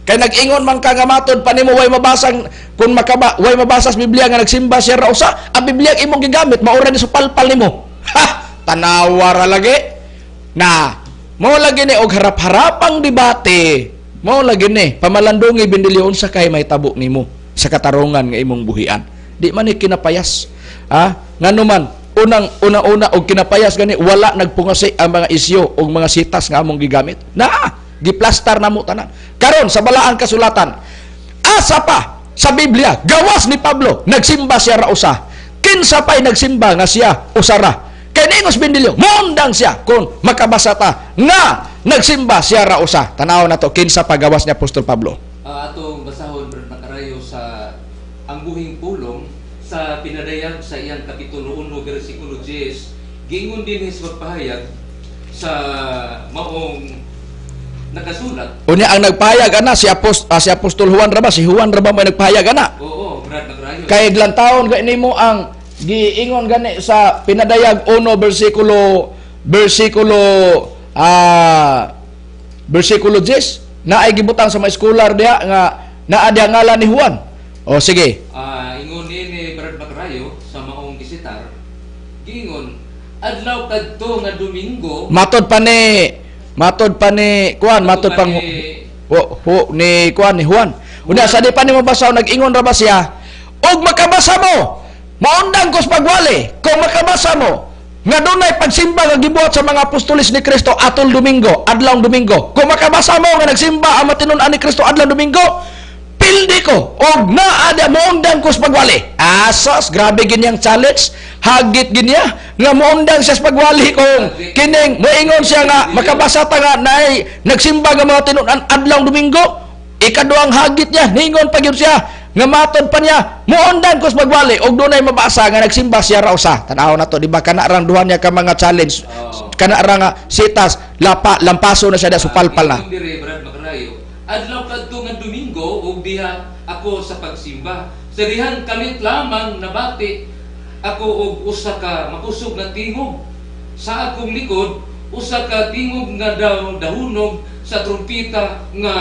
Kay nag-ingon man ka nga matod pa nimo way mabasang kung makaba way mabasa sa Biblia nga nagsimba siya ra usa, ang Biblia ang imong gigamit maura ni supalpal nimo. Ha, tanawa ra lagi. Na mao lagi ni og harap-harapang debate. Mao lagi ni pamalandungi, Bindilyo, unsa kay may tabo nimo sa katarungan nga imong buhian. Di man ni kinapayas. Ah, ngano man unang una-una og kinapayas gani wala nagpungasi ang mga isyu og mga sitas nga among gigamit. Na giplastar na mo tanan. Karon sa balaang kasulatan, asa pa sa Biblia gawas ni Pablo nagsimba siya ra usa? Kinsa pa'y nagsimba nga siya usa ra? Kay ningos Bindilyo, moundang siya kung makabasa ta nga nagsimba siya ra usa. Tanaw na to, kinsa pa gawas ni Apostol Pablo? Atong basahon, Brad Makarayo, sa ang buhing pulong sa Pinadayag sa iyang kapitulo 1 bersikulo 10, giingon din sa pagpahayag sa maong nakasulat. Unya ang nagpahayag ana si Apostol Juan ra ba? Si Juan ra ba may nagpahayag ana? Oo, Brad Makarayo. Kay taon gani mo ang giingon gani sa Pinadayag 1 bersikulo 10 na ay gibutang sa mga scholar diha nga naa diha ngalan ni Juan. O sige. Ingon ni Brad Makarayo sa maong gisitar, giingon adlaw kadto nga Domingo. Matod pa ni kuan, matod pang hu, ni kuan, ni Juan. Unya sa di pa nimo basaw, nag-ingon ra ba siya og makabasa mo, maundang ko sa pagwali kung makabasa mo nga dunay pagsimba nga gibuhat sa mga apostoles ni Kristo atol Domingo, adlawng Domingo? Kung makabasa mo nga nagsimba ang matinud-an ni Kristo adlawng Domingo, pildi ko og naa di moundang ko sa pagwali. Asas, grabe ginyang challenge. Hagit ginya nga moundang siya sa pagwali kung kining moingon siya nga makabasa ta nga naay nagsimba nga mga tinud-an adlawng Domingo. Ikaduhang hagit niya, ningon pa gyud siya Nga matod pa niya, muundan kos magwali og dunay mabasa nga nagsimba siya ra usa. Tan-aw na to, di ba, kana rang duha niya ka mga challenge. Kana ra nga sitas, lapa lampaso na siya da, supalpal na. Ingon dire, Brad Makarayo, adlaw kadto nga Domingo ug diha ako sa pagsimba. Sa dihang kalit lamang nabati ako og usa ka makusog nga tingog. Sa akong likod, usa ka tingog nga daw dahunog sa trumpita nga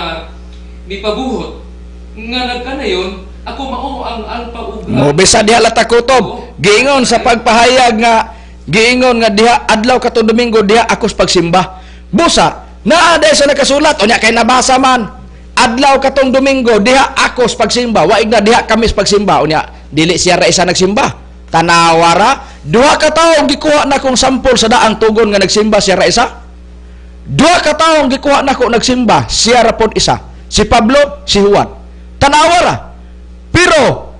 mipabuhot. Nga nagkanayon, ako mao ang alpha ug Mo bisa diha latakutob. Giingon sa pagpahayag nga giingon nga diha adlaw katong Domingo diha ako sa pagsimba. Busa naa day sa nakasulat unya kay nabasa man adlaw katong Domingo diha ako sa pagsimba. Waig na diha kami sa pagsimba, unya dili siya ra isa nagsimba. Tanawa ra, duha ka tawo gikuha na kong sampol sa daang tugon nga nagsimba siya ra isa. Duha ka tawo gikuha nako nagsimba, siya ra pod isa. Si Pablo, si Juan. Tanawa ra. Pero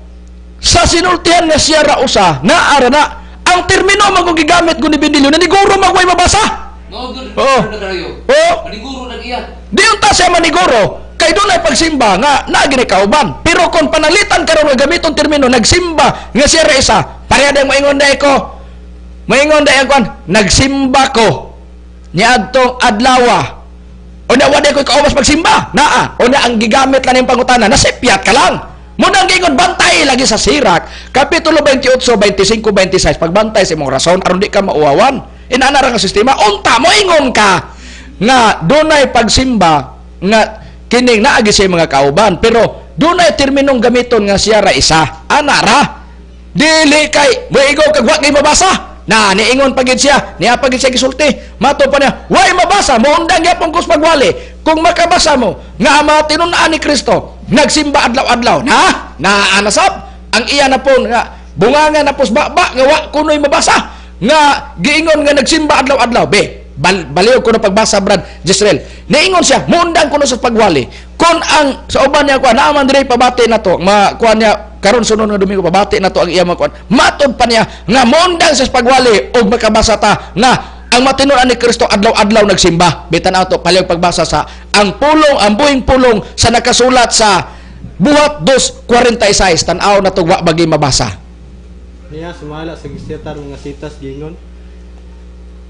sa sinultihan nga siya ra usa, naara na ang termino man kung gigamit ko ni Bendilio, naniguro magway mabasa. Mao gyud, Oo. Brad Makarayo. Oo. Maniguro na iya. Di unta siya maniguro kay dunay pagsimba nga naa gini kauban. Pero kung panalitan karon nga gamiton termino nagsimba nga siya ra isa, pareha dayong maingon day ko. Maingon day ang kuan, nagsimba ko niadtong adlawa. Unya wa day ko kaubas pagsimba. Naa, unya ang gigamit lang ning pangutana, nasipyat ka lang. Muna ang giingon bantay lagi sa Sirak, Kapitulo 28, 25, 26, pagbantay sa imong rason aron di ka mauwawan. Inana ra nga sistema, unta mo ingon ka nga dunay pagsimba nga kining naagi sa mga kauban, pero dunay terminong gamiton nga siya ra isa. Ana ra. Dili kay moigo kag wa kay mabasa. Na niingon pagid siya, niya pagid siya gisulti. Mato pa niya, way mabasa, moundang gyapon kus pagwali. Kung makabasa mo nga ang mga tinun-an ni Kristo nagsimba adlaw-adlaw, na naanasab ang iya na pon nga bunganga na pos baba nga wa kunoy mabasa nga giingon nga nagsimba adlaw-adlaw. Be, baliw ko na pagbasa, Brad Jezreel. Niingon siya, moundang kuno sa pagwali. Kung ang sa uban niya kuan naaman diri pabati na to, ma kuan niya karon sunod nga Domingo pabati na to ang iya mga kuan. Matod pa niya nga moundang sa pagwali og makabasa ta nga ang matinuod ni Kristo adlaw-adlaw nagsimba. Bitan ato palihog pagbasa sa ang pulong, ang buhing pulong sa nakasulat sa Buhat 2:46, tan-aw na to wa bagi mabasa. Niya sumala sa gisetar mga sitas gingon.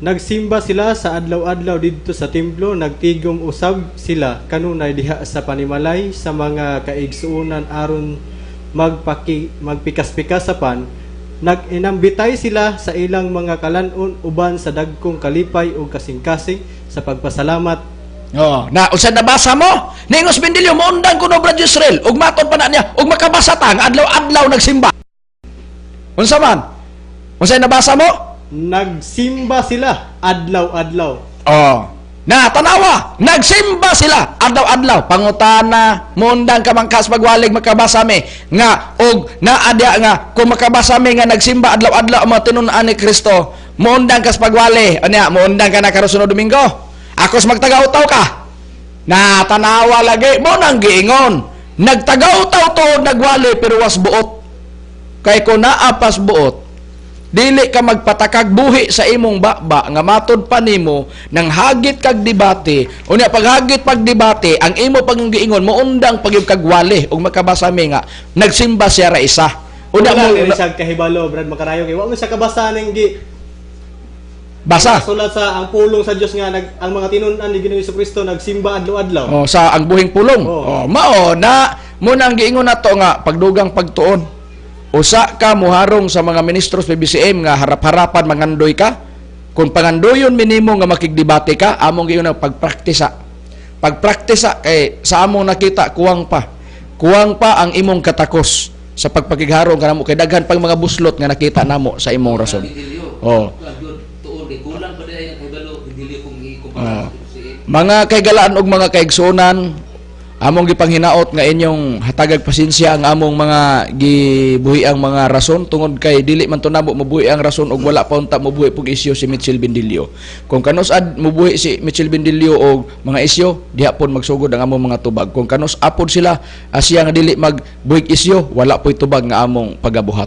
Nagsimba sila sa adlaw-adlaw didto sa templo, nagtigom usab sila kanunay diha sa panimalay sa mga kaigsuonan aron magpikas-pikas sa pan. Nag-inambitay sila sa ilang mga kalan-on uban sa dagkong kalipay ug kasing-kasing sa pagpasalamat. Oh, na unsa nabasa mo? Ningos Bendilio moundang kuno Brad Israel ug matod pa na niya ug makabasa ta nga adlaw-adlaw nagsimba. Unsa man? Unsa nabasa mo? Nagsimba sila adlaw-adlaw. Oh. Na tanawa, nagsimba sila adlaw-adlaw. Pangutana, moundang ka mangkas pagwalig makabasa mi nga og naadya nga kung makabasa mi nga nagsimba adlaw-adlaw ang mga tinun-an ni Kristo, moundang kas pagwali. Unya, moundang ka na karon sunod Domingo. Akos magtagaw-taw ka. Na tanawa lagi mo nang giingon. Nagtagaw-taw tuod nagwali pero was buot. Kay kung naa pas buot, dili ka magpatakag buhi sa imong baba nga matod pa nimo nang hagit kag debate. Unya paghagit pag debate, ang imo pag giingon moundang pagyud kag wali ug makabasa mi nga nagsimba siya ra isa. Unya Wala mo ni siya kahibalo, Brad Makarayo, kay wa man siya kabasa ning gi basa. Sulat sa ang pulong sa Dios nga ang mga tinun-an ni Ginoong Kristo nagsimba adlaw-adlaw. Oh, sa ang buhing pulong. Oh. Oh, mao na mo nang giingon nato nga pagdugang pagtuon. Usa ka muharong sa mga ministro sa PBCM nga harap-harapan mangandoy ka. Kung pangandoyon minimo nga makigdebate ka, among giingon nga pagpraktisa. Pagpraktisa kay sa among nakita kuwang pa. Kuwang pa ang imong katakos sa pagpakigharong kanamo kay daghan pang mga buslot nga nakita namo sa imong rason. Bendilio. Oh. Tuon kay kulang pa diay ang kahibalo Bendilio kung ikumpara Oh. sa PBCM. Mga kaigalaan og mga kaigsuonan, among gipanghinaot nga inyong hatagag pasensya ang among mga gibuhi ang mga rason tungod kay dili man to namo mabuhi ang rason og wala pa unta mabuhi pug isyu si Mitchell Bendilio. Kung kanus ad mabuhi si Mitchell Bendilio og mga isyu, diha pon magsugod ang among mga tubag. Kung kanus apod sila siya nga dili magbuhig isyu, wala po'y tubag nga among pagabuhat.